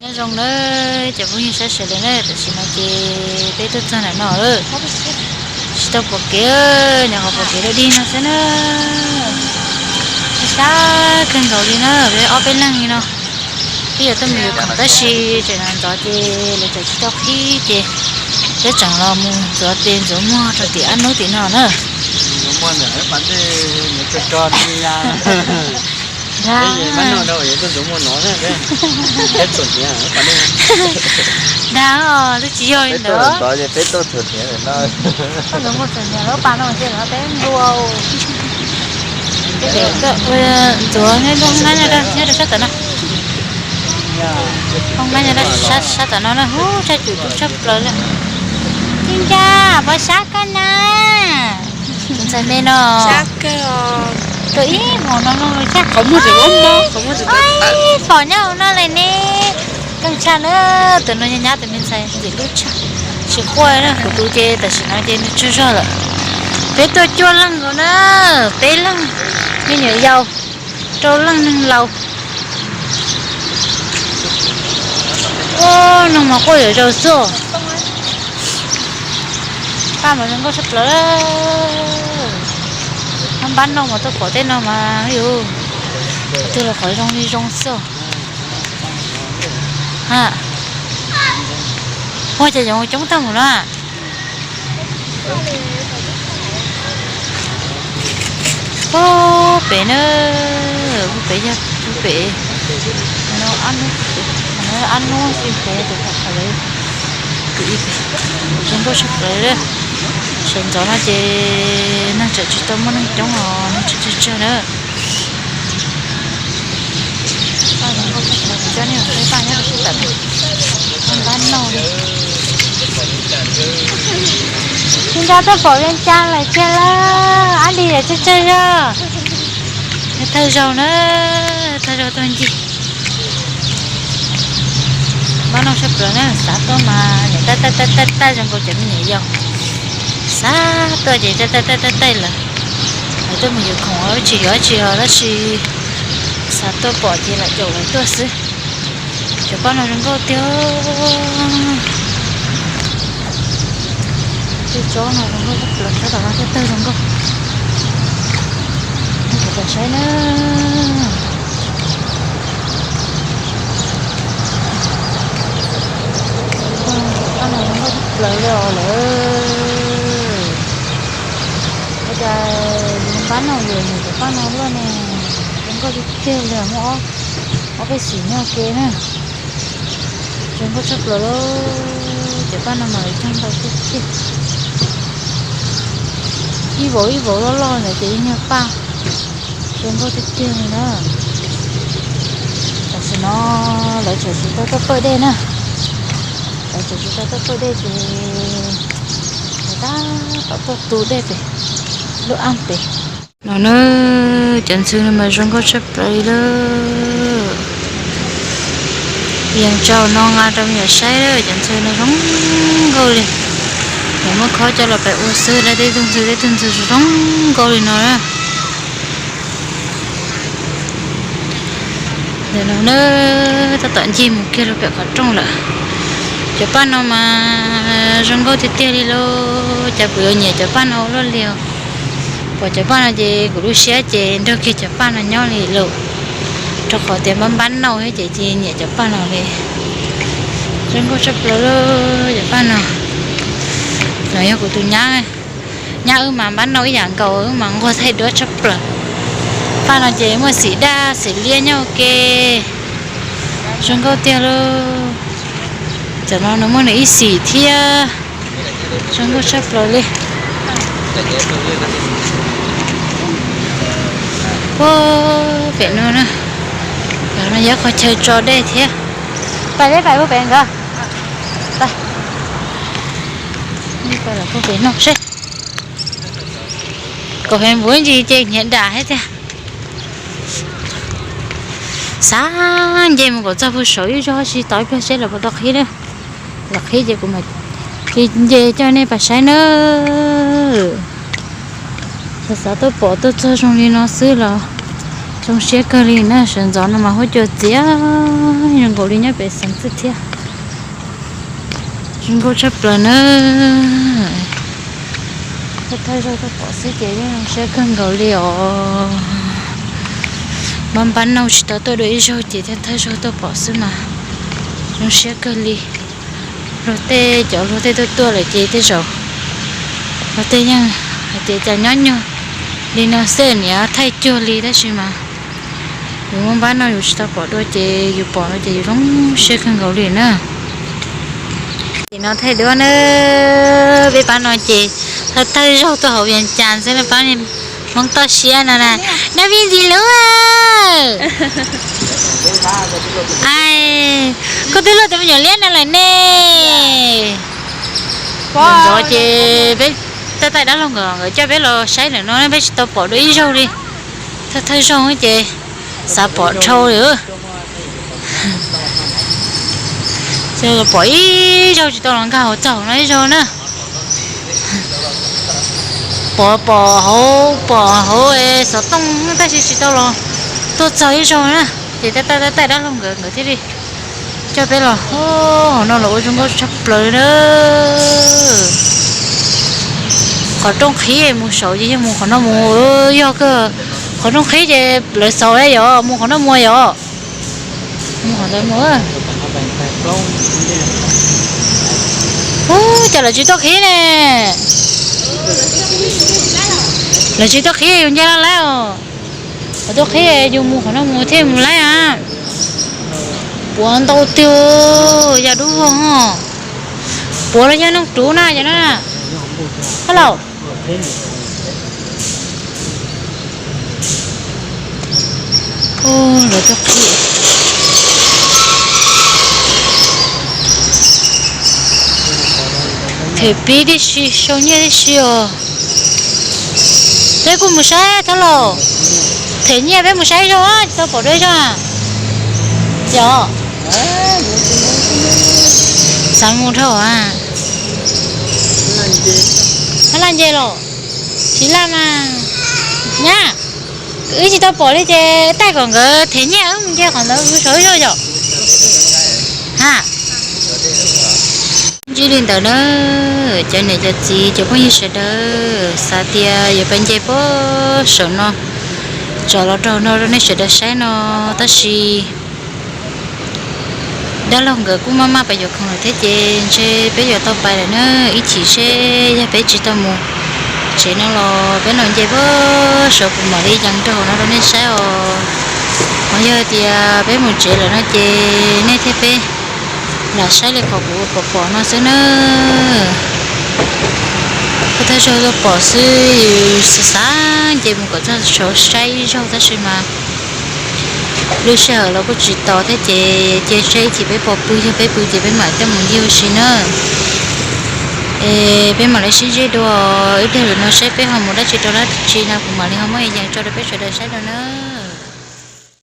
Nyob zoo na cov phooj ywg sawv daws na, tam sim no ces peb tuaj txog ntawm no lawm, tsis tau pom kev, nyuam qhuav pom kev dog dig no xwb na. Sab kawg nkaus li na, peb ob peb leeg li no. Twb yuav tuaj mus yuav khoom tab sis tseem ntxov ces lawv tseem tsis tau qhib ces peb tseem los mus ntxuav tes ntxuav muag rau tim ab nub tim no na. Dag, twb tsis yog li ntawd. Peb tuaj txhuam hniav no, lub pas no ces peb nplua. Ntxuav nyob rau sab tom no, nyob rau sab tom no na, ub, sab tom no na, ub, sab cum dub tshaj plaws li. Tsis ncaj, pov sab koj na. Tus ntxhais me no, tus ib hmos no no sab qhov muag, ib fom nyob hauv no lawm ne. Koj tshaj na, tus no nyab tus me ntxhais ntxim hlub tshaj. Tsis quaj na, kuv tus ces tam sim no ces nws tsaug zog lawm. Peb tuaj cuaj leeg nkaus na, peb leeg, me nyuam yaus, rau leej neeg laus. Ub, noog mas quaj zom zaws xwb. Paj mas zoo nkauj tshaj plaws. Npab npab no mas tuaj pom tej no mas yus, twg los qhov zoo li zoo xwb. Ha, ua cas yoov coob tag mus no. Puag pem na, puag pem yog puag pem no, ab nub xwb pem tus qhov lawv, tus ib pem. Zoo nkauj tshaj plaws li. Sawv ntxov no ces neeg tseem tsis tau muaj neeg coob os, neeg tseem tsawg tsawg na. Coj nej mus saib paj nyob rau sab tom no, npab npab no li. Tsis nco tuaj pom Vias Cas lawm tiag lauj, ab li yam tsawg tsawg zog. Thawj zaug na, thawj zaug tuaj ncig. Npab no tshaj plaws na, xav tuaj mas niam tab tab tab tab zoo nkaus cov me nyuam yaus. Xav tuaj ces tab tab tab tab taij lawm. Lawv tuaj mus yuav khoom los tsis yuav dab tsi os, tab sis xav tuaj pom ces lam caum lawv tuaj xwb. Cov paj no zoo nkauj tiag. Tej tsob no zoo nkauj tshaj plaws, tsob tom no thiab tawg zoo nkauj. Nej puas pom saib na. Cov paj no zoo nkauj tshaj plaws li os lawm. Ua cas npab no yuav nws cov paj no luaj ne. Zoo nkauj tiag tiag li, muaj ob peb xim nyob ke na. Zoo nkauj tshaj plaws lauj, cov paj no mas lawv cog ntau tiag tiag. Ib vauv ib vauv loj loj ntawd ces yeej yog paj. Zoo nkauj tiag tiag li na. Tam sim no lawv tseem tsis tau tuaj pawj dej na. Lawv tseem tsis tau tuaj pawj dej ces lawv tab tom tuaj tu dej pem lub ab pem. No na, cov ntxhw no mas zoo nkauj tshaj plaws li lawm. Yeej tsaus no nqa rau me nyuam saib, cov ntxhw no zoo nkauj li. Lawv muab khob coj los pem ua xwb, tej tug ntxhw tej tug ntxhw zoo nkauj li no na. Ntawm no na, tab tom ncig mus kiag rau pem qhov rooj lawm. Cov paj no mas zoo nkauj tiag tiag li lauj, cas kuv yuav nyiam cov paj no ua luaj li os. Pom cov paj no ces kuv lub siab ces nrog kiag cov paj no nyob li lauj. Rau qhov tias npab npab no thiab ces cia nyiam cov paj no li. Zoo nkauj tshaj plaws lauj cov paj no. No yog kuv tus nyab, nyab wb mas npab no ib yam nkaus, wb mas nquag thaij duab tshaj plaws. Paj no ces muaj xim daj xim liab nyob ua ke. Zoo nkauj tiag lauj. Tam no nws muaj nws ib xim thiab. Zoo nkauj tshaj plaws li. Puag pem no na, no yog qhov chaw tso dej thiab. Pais peb pais puag pem nkawd. Pais, pais lawm puag pem no seb. Kom pem npuv ntsis ces hniav dam thiab tiag. Xav nce mus kom txog puag saum ib zaug tsis tau ib pliag seb lawv puas tau qhib na. Lawv qhib ces kuv mam li nce coj nej pais saib na. Xav xav tuaj pom tuaj txog zoo li no xwb los Zoo siab kawg li na, sawv ntxov no mas huab cua txias zoo nkaus li nyob pem xeev xwb thiab. Zoo nkauj tshaj plaws na. Thawj thawj zaug tuaj pom xwb ces yeej zoo siab kawg nkaus li os. Npab npab no tsis tau tuaj dua ib zaug ces thawj thawj zaug tuaj pom xwb mas zoo siab kawg li. Luag tej cov luag tej tuaj tuaj lawm ces tej zaum luag tej yeej hais tias cas nyob nyuag li no xwb niam thaij cuag li tab sis mas yus muaj npab no yus tsis tau pom dua ces yus pom no ces yus zoo siab kawg nkaus li na. Ces no thaij duab na, peb pab no ces thawj thawj zaug tuaj hauv Vias Cas xwb na pab Hmoob toj siab no na. Nab Vij ntxim hlub, koj twb luaj tus me nyuam liab no lawm ne. Ntxov ces peb taij taij dab laug nkawd, nkawd coj peb los saib lawm no peb tsis tau pom dua ib zaug li. Thawj thawj zaug ces xav pom dhau li. Pom ib zaug tsis tau los nkag hauv txog no ib zaug na. Pom pom hauv pom hauv xov tooj tab sis tsis tau los tuaj txog ib zaug na. Ces taij taij taij dab laug nkawd, nkawd thiaj li coj peb los. Hauv no los ua zoo nkauj tshaj plaws na. Qhov rooj qhib mus saud ces yog mus qhov no mus, yog kawg qhov rooj qhib ces lawv xaus yom, mus qhov no mus yom. Mus qhov ntawd mus. Ub, cas lawv tsis tuaj qhib ne? Lawv tsis tuaj qhib yus nce laj laib os. Lawv tuaj qhib yus mus qhov no mus thiaj mus laib a. Puav ntau tiag, yog dub vog. Puav los yog noog ruv na cov no na. Hello. Them pib tib si, sau nyiaj tib si os. Peb kuj mus saib thiab los. Them nyiaj peb mus saib zog, tsis tau pom dua zog. Yog. Xav mus dhau a. Hab laj nce los. Tsis laj mas. Nyab. Wb tsis tau pom li ces taij kom nkawd them nyiaj wb mus nce qhov ntawd saud zog yom. Ha. Ntsib li ntawd na, cov niam cov txiv cov phooj ywg sawv daws, xav tias yuav pais nce puag saum no, tso los rau no rau nej sawv daws saib no, tab sis dab laug nkawd kuj maj maj pais yuav khoom lawm thiab ces ntshe peb yuav tau pais lawm na, ib chim seb yog peb tsis tau mus tsev no los peb los nce puag saud kuv mam li yees rau hauv no rau nej saib os. Ho yog tias peb mus tsev lawm no ces nej thiab peb lam saib li qhov kuv pom pom no xwb na. Kuv thawj zaug tuaj pom xwb, yus xav xav nce mus kom txog saud saib ib zaug tab sis mas lub sij hawm los kuj tsis tos thiab ces cia saib ib chim peb puas pw, yog peb pw ces peb mam coj mus ncig ua si na. Es peb mam li sib ntsib dua ib pliag lwm no saib peb ho mus dab tsi rau dab tsi no kuv mam li ho muab yees tso rau peb sawv daws saib no na.